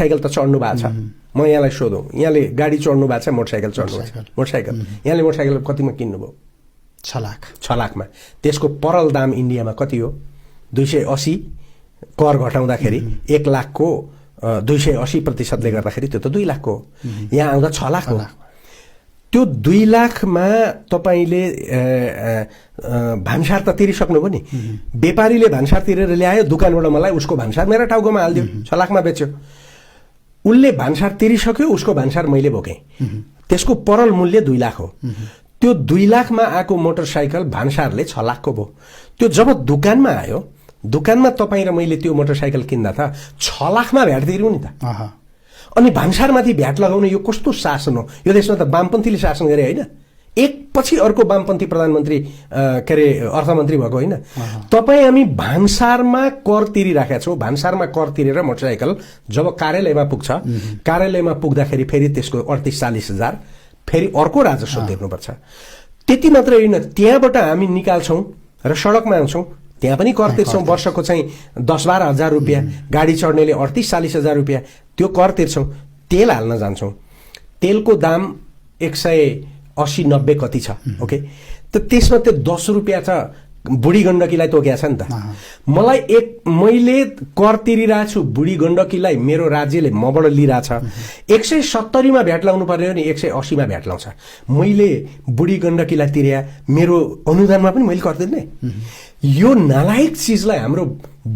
Cycle त चढ्नु भएको छ म यहाँलाई सोधौँ यहाँले गाडी चढ्नु भएको छ मोटरसाइकल चढ्नु मोटरसाइकल यहाँले मोटरसाइकल कतिमा किन्नुभयो 6 लाखमा त्यसको परल दाम इन्डियामा कति हो 280 कर घटाउँदाखेरि 1 लाखको 280% गर्दाखेरि त्यो त 2 लाखको हो यहाँ आउँदा 6 लाख हो त्यो 2 लाखमा तपाईले भान्सार त तिरिसक्नुभयो नि व्यापारीले भान्सार तिरेर ल्यायो दुकानबाट मलाई उसको भान्सार मेरो टाउकोमा हाल्दियो 6 लाखमा बेच्यो उसले भान्सार तिरिसक्यो उसको भान्सार मैले बोकेँ त्यसको परल मूल्य 2 लाख हो त्यो 2 लाखमा आएको मोटरसाइकल भान्सारले 6 लाखको भयो त्यो जब दुकानमा आयो दुकानमा तपाईँ र मैले त्यो मोटरसाइकल किन्दा त 6 लाखमा भ्याट तिर्यौँ नि त अनि भान्सारमाथि भ्याट लगाउने यो कस्तो शासन हो यो देशमा त वामपन्थीले शासन गरे होइन एकपछि अर्को वामपन्थी प्रधानमन्त्री के अरे अर्थमन्त्री भएको होइन तपाईँ हामी भान्सारमा कर तिरिराखेका छौँ भान्सारमा कर तिरेर मोटरसाइकल जब कार्यालयमा पुग्छ कार्यालयमा पुग्दाखेरि फेरि त्यसको 38-40 हजार फेरि अर्को राजस्व तिर्नुपर्छ त्यति मात्र होइन त्यहाँबाट हामी निकाल्छौँ र सडकमा आउँछौँ त्यहाँ पनि कर तिर्छौँ वर्षको चाहिँ 10-12 हजार रुपियाँ गाडी चढ्नेले 38-40 हजार रुपियाँ त्यो कर तिर्छौँ तेल हाल्न जान्छौँ तेलको दाम 180-90 कति छ ओके त त्यसमा त्यो 10 रुपियाँ छ बुढी गण्डकीलाई तोकेको छ नि त मैले कर तिरिरहेको छु बुढी गण्डकीलाई मेरो राज्यले मबाट लिइरहेछ 170 मा भ्याट लाउनु पर्ने हो नि 180 मा भ्याट लाउँछ मैले बुढी गण्डकीलाई तिर्या मेरो अनुदानमा पनि मैले कर तिर्ने यो नालायक चीजलाई हाम्रो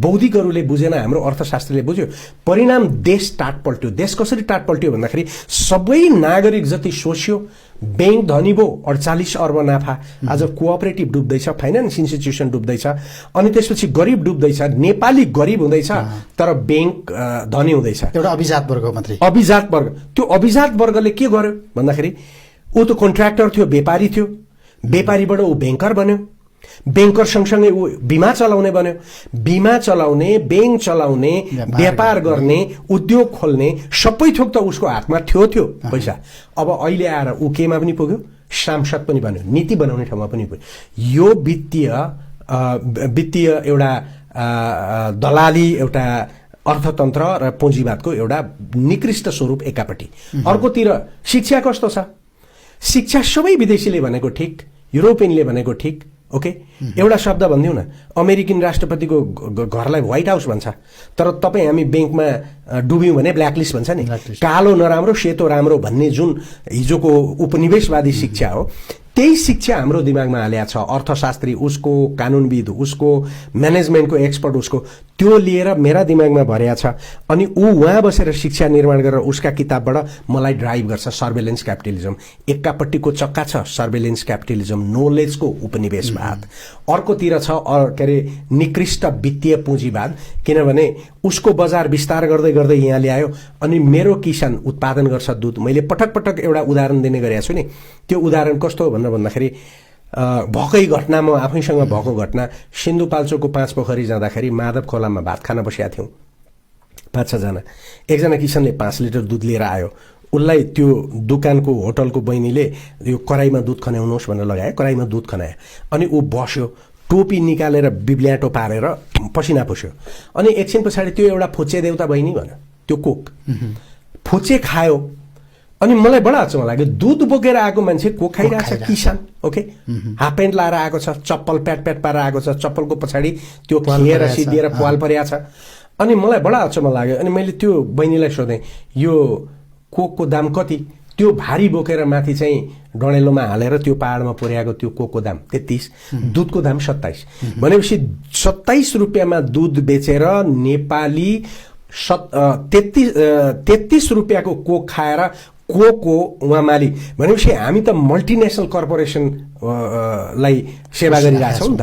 बौद्धिकहरूले बुझेन हाम्रो अर्थशास्त्रीले बुझ्यो परिणाम देश टाट पल्ट्यो देश कसरी टाट पल्ट्यो भन्दाखेरि सबै नागरिक जति सोच्यो बैंक धनी भो 48 अर्ब नाफा आज कोअपरेटिभ डुब्दैछ फाइनान्स इन्स्टिट्युसन डुब्दैछ अनि त्यसपछि गरिब डुब्दैछ नेपाली गरिब हुँदैछ तर बैंक धनी हुँदैछ एउटा अभिजात वर्ग मात्रै अभिजात वर्ग त्यो अभिजात वर्गले के गर्यो भन्दाखेरि ऊ त कन्ट्र्याक्टर थियो व्यापारीबाट ऊ बैंकर बन्यो बैंकर सँगसँगै ऊ बीमा चलाउने बन्यो बीमा चलाउने बैंक चलाउने व्यापार गर्ने उद्योग खोल्ने सबै थोक त उसको हातमा थियो पैसा अब अहिले आएर ऊ केमा पनि पुग्यो सांसद पनि बन्यो नीति बनाउने ठाउँमा पनि पुग्यो यो वित्तीय एउटा दलाली एउटा अर्थतन्त्र र पुँजीवादको एउटा निकृष्ट स्वरूप एकापट्टि अर्कोतिर शिक्षा कस्तो छ शिक्षा सबै विदेशीले भनेको ठिक युरोपियनले भनेको ठिक ओके एउटा शब्द भन्दिउँ न अमेरिकन राष्ट्रपतिको घरलाई व्हाइट हाउस भन्छ तर तपाईँ हामी बैंकमा डुब्यौँ भने ब्ल्याकलिस्ट भन्छ नि कालो नराम्रो सेतो राम्रो भन्ने जुन हिजोको उपनिवेशवादी शिक्षा हो त्यही शिक्षा हाम्रो दिमागमा हालेको छ अर्थशास्त्री उसको कानुनविद उसको म्यानेजमेन्टको एक्सपर्ट उसको त्यो लिएर मेरा दिमागमा भर्या छ अनि ऊ वहाँ बसेर शिक्षा निर्माण गरेर उसका किताबबाट मलाई ड्राइभ गर्छ सर्भेलेन्स क्यापिटलिजम एकापट्टिको चक्का छ सर्भेलेन्स क्यापिटलिजम नोलेजको उपनिवेशवाद अर्कोतिर छ के अरे निकृष्ट वित्तीय पुँजीवाद किनभने उसको बजार विस्तार गर्दै गर्दै यहाँ ल्यायो अनि मेरो किसान उत्पादन गर्छ दूध मैले पटक पटक एउटा उदाहरण दिने गरेको छु नि त्यो उदाहरण कस्तो हो भन्दाखेरि भएकै घटना म आफैसँग भएको घटना सिन्धुपाल्चोकको 5 पोखरी जाँदाखेरि माधव खोलामा भात खान बसेका थियौँ 5-6 जना एकजना किसानले 5 लिटर दुध लिएर आयो उसलाई त्यो दुकानको होटलको बहिनीले यो कराईमा दुध खनाउनुहोस् भनेर लगायो कराईमा दुध खनायो अनि ऊ बस्यो टोपी निकालेर बिब्ल्याटो पारेर पसिना पुस्यो अनि एकछिन पछाडि त्यो एउटा फुच्चे देउता बहिनी भन्यो त्यो कोक फुच्चे खायो अनि मलाई बडा अचम्म लाग्यो दूध बोकेर आएको मान्छे कोक खाइरहेछ किसान ओके हाफ प्यान्ट लाएर आएको छ चप्पल प्याट पारेर आएको छ चप्पलको पछाडि त्यो खिएर सिद्धिएर पाल परेको छ अनि मलाई बडा अचम्म लाग्यो अनि मैले त्यो बहिनीलाई सोधेँ यो कोकको दाम कति त्यो भारी बोकेर माथि चाहिँ डडेलोमा हालेर त्यो पहाडमा पुर्याएको त्यो कोकको दाम 33 दुधको दाम 27 भनेपछि 27 रुपियाँमा दुध बेचेर नेपाली 33 रुपियाँको कोक खाएर कोको उहाँ मालिक भनेपछि हामी त मल्टिनेसनल कर्पोरेसन लाई सेवा गरिरहेछौँ नि त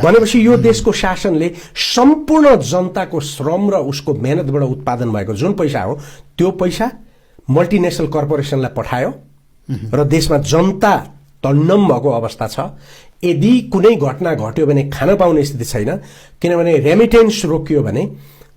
भनेपछि यो देशको शासनले सम्पूर्ण जनताको श्रम र उसको मेहनतबाट उत्पादन भएको जुन पैसा हो त्यो पैसा मल्टिनेसनल कर्पोरेसनलाई पठायो र देशमा जनता तन्नम भएको अवस्था छ यदि कुनै घटना घट्यो भने खान पाउने स्थिति छैन किनभने रेमिटेन्स रोकियो भने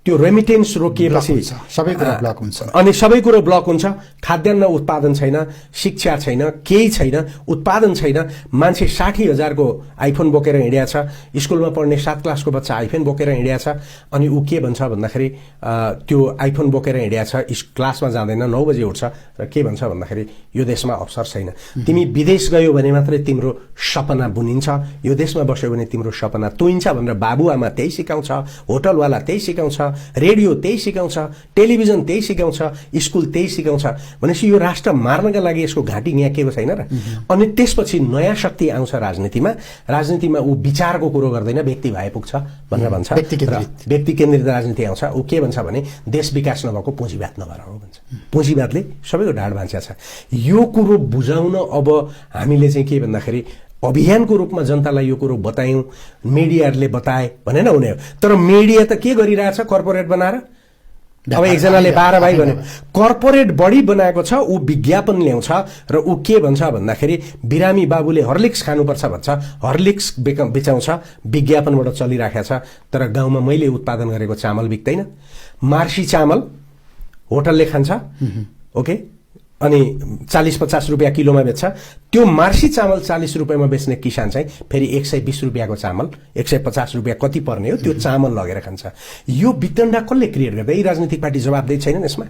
त्यो रेमिटेन्स रोकिएपछि ब्लक हुन्छ, सबै कुरा ब्लक हुन्छ। अनि सबै कुरो ब्लक हुन्छ। खाद्यान्न उत्पादन छैन, शिक्षा छैन, केही छैन, उत्पादन छैन। मान्छे 60,000 को आइफोन बोकेर हिँड्या छ, स्कुलमा पढ्ने 7 क्लासको बच्चा आइफोन बोकेर हिँड्या छ। अनि ऊ के भन्छ भन्दाखेरि त्यो आइफोन बोकेर हिँड्या छ, क्लासमा जाँदैन, 9 बजे उठ्छ र के भन्छ भन्दाखेरि यो देशमा अवसर छैन। तिमी विदेश गयो भने मात्रै तिम्रो सपना बुनिन्छ, यो देशमा बस्यो भने तिम्रो सपना तुइन्छ भनेर बाबुआमा त्यही सिकाउँछ, होटलवाला त्यही सिकाउँछ, रेडियो त्यही सिकाउँछ, टेलिभिजन त्यही सिकाउँछ, स्कुल त्यही सिकाउँछ। भनेपछि यो राष्ट्र मार्नका लागि यसको घाँटी न्याकेको छैन र। अनि त्यसपछि नयाँ शक्ति आउँछ राजनीतिमा। राजनीतिमा ऊ विचारको कुरो गर्दैन, व्यक्ति भए पुग्छ भनेर भन्छ। व्यक्ति केन्द्रित राजनीति आउँछ। ऊ के भन्छ भने देश विकास नभएको पुँजीवाद नभएर हो भन्छ। पुँजीवादले सबैको ढाड भाँच्या छ। यो कुरो बुझाउन अब हामीले चाहिँ के भन्दाखेरि अभियानको रूपमा जनतालाई यो कुरो बतायौं, मिडियाहरूले बताए भने हुने हो। तर मिडिया त के गरिरहेछ कर्पोरेट बनाएर? अब एकजनाले 12 भाइ भन्यो, कर्पोरेट बढी बनाएको छ, ऊ विज्ञापन ल्याउँछ र ऊ के भन्छ भन्दाखेरि बिरामी बाबुले हर्लिक्स खानुपर्छ भन्छ, हर्लिक्स बेचाउँछ, विज्ञापनबाट चलिराखेको छ। तर गाउँमा मैले उत्पादन गरेको चामल बिक्दैन। मार्सी चामल होटलले खान्छ, ओके, अनि 40-50 रुपियाँ किलोमा बेच्छ। त्यो मार्सी चामल 40 रुपियाँमा बेच्ने किसान चाहिँ फेरि 120 रुपियाँको चामल, 150 रुपियाँ कति पर्ने हो त्यो चामल लगेर खान्छ। यो वितण्डा कसले क्रिएट गर्दै? यी राजनीतिक पार्टी जवाबदेही छैनन् यसमा।